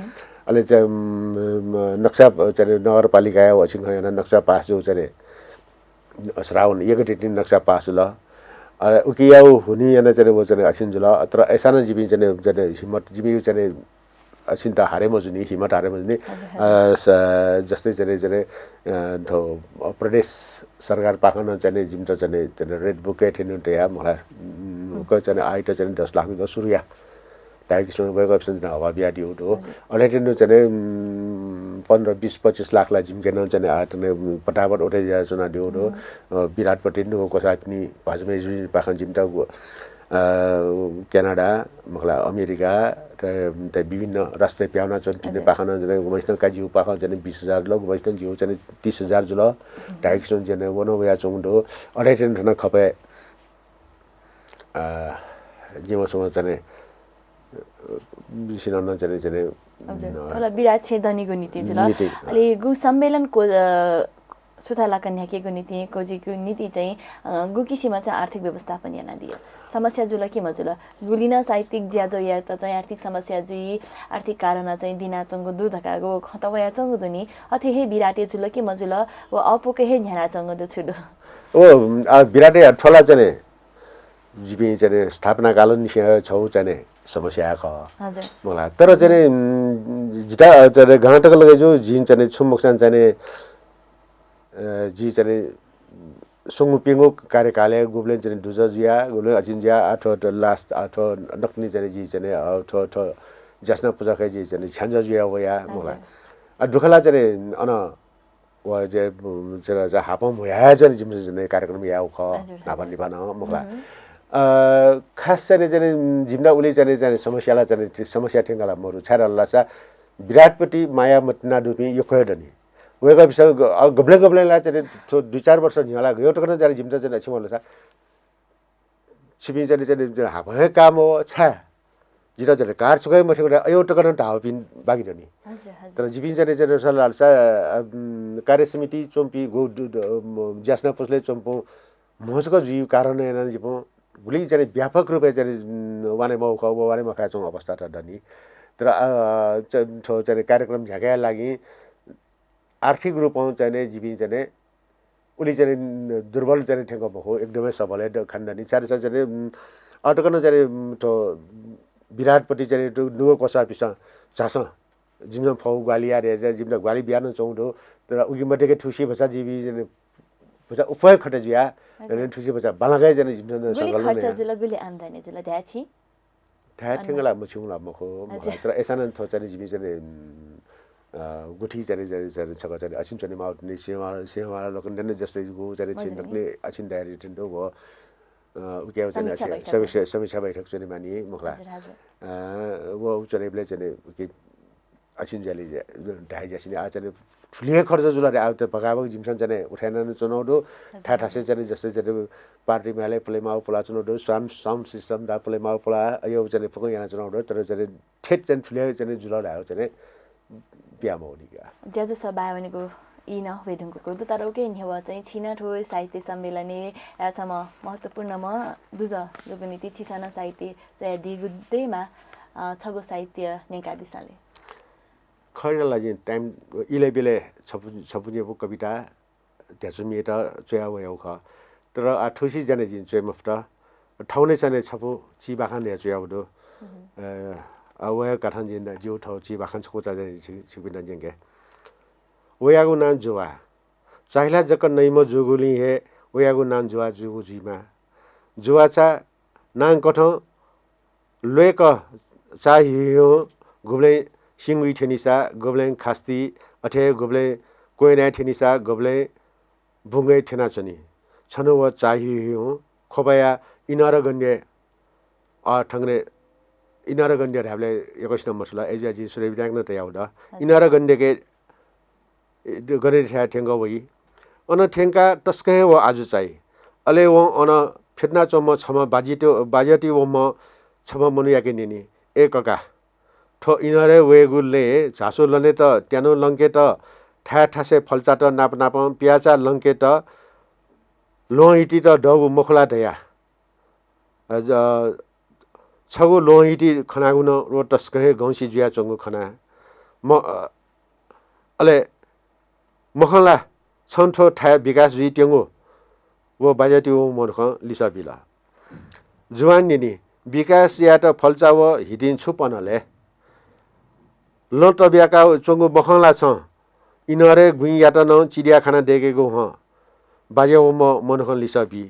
अले चाहिँ, उम्, नक्सा चाहिँ नि नगरपालिकाया व असिन खँ यानाः नक्सा पास जू चाहिँ नि श्रावण एक गते तिनि नक्सा पास जुल। अले उकिया हुनिं यानाः चाहिँ नि व चाहिँ नि असिन जुल। तर अय्‌सां नं जिपिं चाहिँ नि, चाहिँ नि हिम्मत, जिपिं चाहिँ नि असिन्त हारे मजुनि, हिम्मत हारे मजुनि। हजुर, हजुर। अ, स-, जस्तै चाहिँ नि, चाहिँ नि, अ, थ्व प्रदेश सरकारपाखें नं चाहिँ नि जिमित चाहिँ नि, चाहिँ नि रेड बुक थें नं तया, मखला, उम्, उम्। क चाहिँ नि आइत चाहिँ नि दस लाख बिक सुरुया। धाइ किसिमं वय्‌कःपिन्सं चाहिँ नि हब्बा बियादिउ दु। हजुर। अले थें नं चाहिँ नि, उम्, पन्ध्र, बीस, पच्चिस लाख ला जिमिके नं चाहिँ नि आः चाहिँ नि पटापट उठे जुयाच्वनादिउ दु। उम्। अ, बिराटपट्टि नं क्वसाःपिनि भाजु मय्‌जुपिनिपाखें जिमित व अ, क्यानाडा, मखला, अमेरिका, त, त विभिन्न राष्ट्रय् पिहां वनाच्वंपिनिपाखें नं चाहिँ नि गुम्हसिनं का जिउपाखें चाहिँ नि बीस हजार जुल, गुम्हसिनं जिउ चाहिँ नि तीस हजार जुल। धाइ किसिमं चाहिँ नि व नं वयाच्वंगु दु। अले थें थन खपय्, अ, जिमि स्वम्ह चाहिँ नि सिनन चाहिँ चाहिँ विराट छेँ दनिगु निति जुल। अले गु सम्मेलन को सुथालाक न्ह्याकेगु निति कोजिगु निति चाहिँ गु किसिम चाहिँ आर्थिक व्यवस्थापन यानादियो? समस्या जुल कि मजुल? गुलिन साहित्यिक ज्याझ्वःयात चाहिँ आर्थिक समस्या जुइ, आर्थिक कारण चाहिँ दिनाच्वंगु दु धकागु खँत वयाच्वंगु दु नि। अथे हे विराटे जुल कि मजुल? व अपुक हे न्ह्यानाच्वंगु दु छु दु? ओ विराटे थ्वला चाहिँ जिपिं चाहिँ स्थापना कालनिसें छौ चाहिँ समस्या खः। हजुर। मला तर चाहिँ जिता चाहिँ गांतक लगे जो जिं चाहिँ छु मोक्सान चाहिँ जि चाहिँ स्वंगु प्यंगु कार्यकालय् गुबलें चाहिँ दुजः जुया, गुबलें अचिन जुया, आठो लास्ट आठो नकनी चाहिँ जि चाहिँ अथो अथो ज्यासना पुजाखय् जि चाहिँ छ्याञ्जः जुया वया। मला आ दुखला चाहिँ अन व जे हापं मुया चाहिँ जिमिसं चाहिँ कार्यक्रम याउ खः। नापा निपा न मखला। खास चाहिँ चाहिँ जिमिना उली चाहिँ चाहिँ समस्याला चाहिँ समस्या थेंगला मरु छाय् धालसा विराटपति माया मतिना दुपिं यक्व दनि। वय्कःपिसं गबलें गबलें ला चाहिँ दुई चार वर्ष न्ह्यला गयो तक न चाहिँ जिमित चाहिँ अछि मलसा छिपिं चाहिँ चाहिँ हापं हे काम हो छाय् जिता चाहिँ कार छुकै मथेको अयो तक न धावपिं बाकी दनि। तर जिपिं चाहिँ चाहिँ सल्लाह सा कार्य समिति चोम्पी गो ज्यासना पुसले चोम्पु म्हसक जुइ कारण याना जिपं गुलि चाहिँ व्यापक रूपे चाहिँ वाने मौका व वाने मखा चों अवस्था त दनि। तर चाहिँ कार्यक्रम झ्याके लागि आर्थिक रूपं चाहिँ जिपिं चाहिँ उलि चाहिँ दुर्बल चाहिँ थेंक मखु, एकदमै सबल हे खानदानी। छाय् धाःसा चाहिँ अटकन चाहिँ थ्व विराटपति चाहिँ नुगः क्वसाःपिसं झासँ जिमिसं फौ ग्वाहालि याये, जिमित ग्वाहालि बिया नं च्वंगु दु। तर उकी मध्येके थुसी भचा जिबि चाहिँ भचा उपयोग खटे जुया, हजुर। थुसी भचा बालागाय् चाहिँ जिमिसं गुलि संकलन खर्च जुल, गुलि आम्दानी जुल, ध्याछि? धाये थेंगला मछिउला मखु, मखु। तर एसानं थ्व चाहिँ जिमि चाहिँ गुठी चाहिँ छक चाहिँ अछिन चाहिँ माउट नि सेवा सेवा लोकन जस्तै गु चाहिँ छिन दक्ने अछिन डायरी थिन दो। उके चाहिँ समीक्षा बैठक चाहिँ मानि मखला। व चाहिँ बेले चाहिँ उके अछिन ज्यालि धाइ ज्यासिन आ चाहिँ ठुलिया खर्च जुल रे। आ त भगाभग जिमिसं चाहिँ उठाय् याना च्वनाउ दु। थाय् थासे चाहिँ जस्तै चाहिँ पार्टी म्याले पुले माउ पुला च्वनाउ दु। साउन्ड साउन्ड सिस्टम दा पुले माउ पुला अयो चाहिँ फुकं याना च्वनाउ दु। तर चाहिँ ठेट चाहिँ ठुलिया चाहिँ जुल धायो चाहिँ पिया मौलिका। ज्याझ्वः सभाय् वनेगु ई न हुए धुंकूगु दु। तर उके न्ह्यः चाहिँ छिन थ्व साहित्य सम्मेलनय् छम्ह महत्त्वपूर्णम्ह दुजः जूगु निति छिसन साहित्य च्वयादीगु देमा छगू साहित्य न्यंकादिसँ ले। खैर ला जिं टाइम इले बिले छपु छपु न्यपु कविता ध्याचुमित च्वया वयाउ खः। तर आ थुसी जाने जिं च्वये मफुत। थौने चाहिँ छपु चिबाखान हे च्वयाउ दु। अ, आ वया कथं जिं जिउ थौ चिबाखान छकु चा जाने छि-, छिकपिन्त न्यंके। वयागु नां जुवा। चाहिला जक नइम्ह जूगुलिं हे वयागु नां जुवा जूगु जुइमा। जुवाचा नां कथं ल्वय्क चाःहिउहिउं गुबलें सिंगुइ थ्यनिसा, गुबलें खास्ति, अथे गुबलें क्वय्नाय् थ्यनिसा, गुबलें बुंगय् थ्यनाच्वनी। छन्हु व चाःहिउहिउं ख्वपया इनरगण्य, अ, थंगने इनरगण्य धायेबलय् यक्वसिनं मछुल, अय्जुया जिं सुरय् बिनाक नं तयाउ द। इनरगण्यके गणेश थ्यंक वइ। अन थ्यंकाः तसकं हे व आजु चाइ। अले वं अन फ्यतुनाच्वंम्ह छम्ह बाज्यति-, बाज्यतिवंम्ह छम्ह मनूयाके न्यनी, ए कका, थ्व इनरय् वयेगु लँय् झासु लनेत, त्यानु लंकेत, थाय् थासय् फल्चात नाप नापं पियाचा लंकेत ल्वहं हितित दःगु मखु ला धया। अ, ज-, छगू ल्वहं हिति खनागु नं व तसकं हे गंसि जुयाच्वंगु खना। म, अ, अले मखं ला छं थ्व थाय् विकास जुइत्यंगु? व बाज्यातिवं मनखं लिसः बिल। जुवां न्यनी, विकास यायेत फल्चा व हितिं छु पन ले? लँ तब्याका च्वंगु मखं ला छं? इनरे गुइँयात नं चिडियाखाना दय्केगु हं। बाज्यावंम्ह मनखं लिसः बी।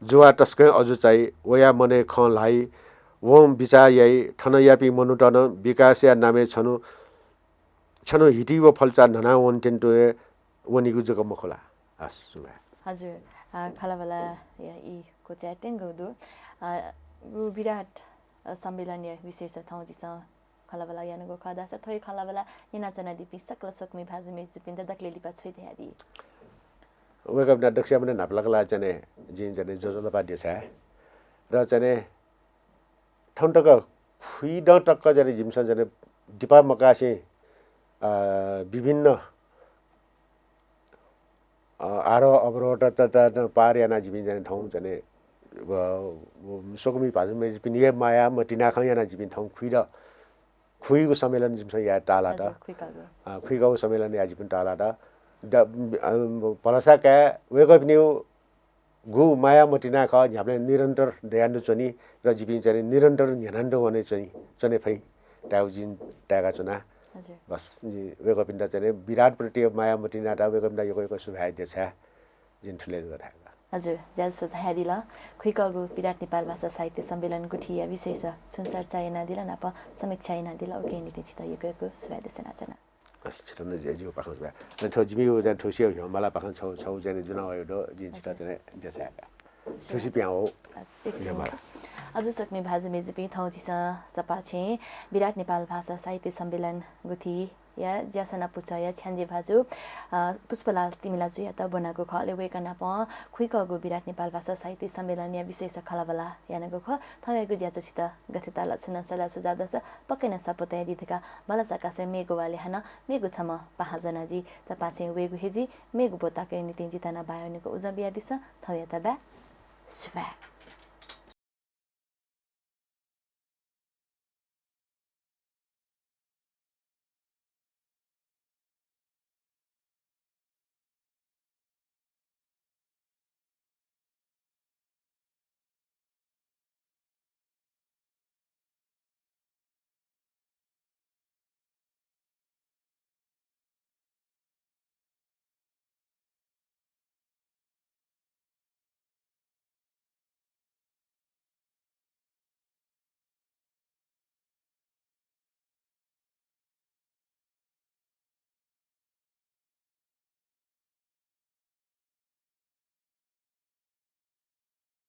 जुवा तसकं अजू चाइ, वया मनय् खँ ल्हाइ, वं बिचाः याइ, थनयापिं मनूत नं विकासया नामय् छन्हु, छन्हु हिति व फल्चा न्हना वनेत्यंतुं हे वनीगु जक मखु ला? हस्, सुभाय्। हजुर, अ, खँल्हाबल्हा या ई क्वचाय्त्यंगु दु। अ, उ विराट, अ, सम्मेलनया विषयस थौं झीसं खँल्हाबल्हा यानागु खः धाःसा थ्व हे खँल्हाबल्हा न्यनाच्वनादीपिं सकल स्वकुमि भाजु मय्जुपिन्त दकलय् लिपा छु धयादी? वय्कःपिन्त दक्वसियापिन्त न्हापालाक ला चाहिँ जिं चाहिँ ज्वजलपा देछाये। र चाहिँ थौं तक खुइदँ तक चाहिँ जिमिसं चाहिँ दिपा मकासें, अ, विभिन्न, अ, आरोह अवरोहत त, त, त पार यानाः जिपिं चाहिँ थौं चाहिँ, अ, स्वकुमि भाजु मय्‌जुपिनि हे माया मतिना खँ यानाः जिपिं थौं खुइदँ, खुइगु सम्मेलन जिमिसं याये ताःलात। हजुर, खुइकागु। अ, खुइकागु सम्मेलन याये जिपिं ताःलात। द, अ, भलसा काये वय्‌कःपिनिगु माया मतिना खँ न्ह्याबलें निरन्तर दयान्दु च्वनी र जिपिं चाहिँ निरन्तर न्ह्यानान्दु वने च्वनी, च्वने फइ धायेगु जिं ताय्‌का च्वना। हजुर। बस, जि वय्‌कःपिन्त चाहिँ विराटप्रति माया मतिनात वय्‌कःपिन्त यक्व यक्व सुभाय् देछाये जिं थुलि जक धायेगु। हजुर, ज्याझ्वः धयादिल। खुइकागु विराट नेपाल भाषा साहित्य सम्मेलन गुथिया विषयस छुं चर्चा यानादिल, नाप समीक्षा यानादिल, उकिया निंतिं छितः यक्व यक्व सुभाय् देछानाच्वना। अ, छितः नं ज्या-, ज्याझ्वः पाखें सुभाय्। अ, थ्व जिमिगु चाहिँ थुसी ह्यंबाला पाखें छगू, छगू चाहिँ ज्वना वयागु दु, जिं छितः हजुर। चाहिँ देछाय्का। हजुर। थुसी पिहां वः। हजुर, एक ह्यंबाला। हजुर, सकसिनं भाजु मय्‌जुपिं, थौं झीसं चपाःछेँ विराट नेपाल भाषा साहित्य सम्मेलन गुथिया ज्यासना पुचःया छ्याञ्जे भाजु, अ, पुष्पलाल तिमिलाजुयात ब्वनागु खः। अले वय्‌कः नाप खुइकागु विराट नेपाल भाषा साहित्य सम्मेलनया विषयस खँल्हाबल्हा यानागु खः। थौंयागु ज्याझ्वः छितः गथे ताल, छुं नं सल्लाह सुझाव दःसा पक्कै नं स्वापू तयादी धकाः भलसा कासें मेगु वालय् हानं मेगु छम्ह पाहां ज्वनाः जि चपाःछेँ वयेगु हे जुइ। मेगु ब्वताकया निंतिं जि ताना बाय् वनेगु उजं बियादिसँ। थौंयात बाय्। सुभाय्।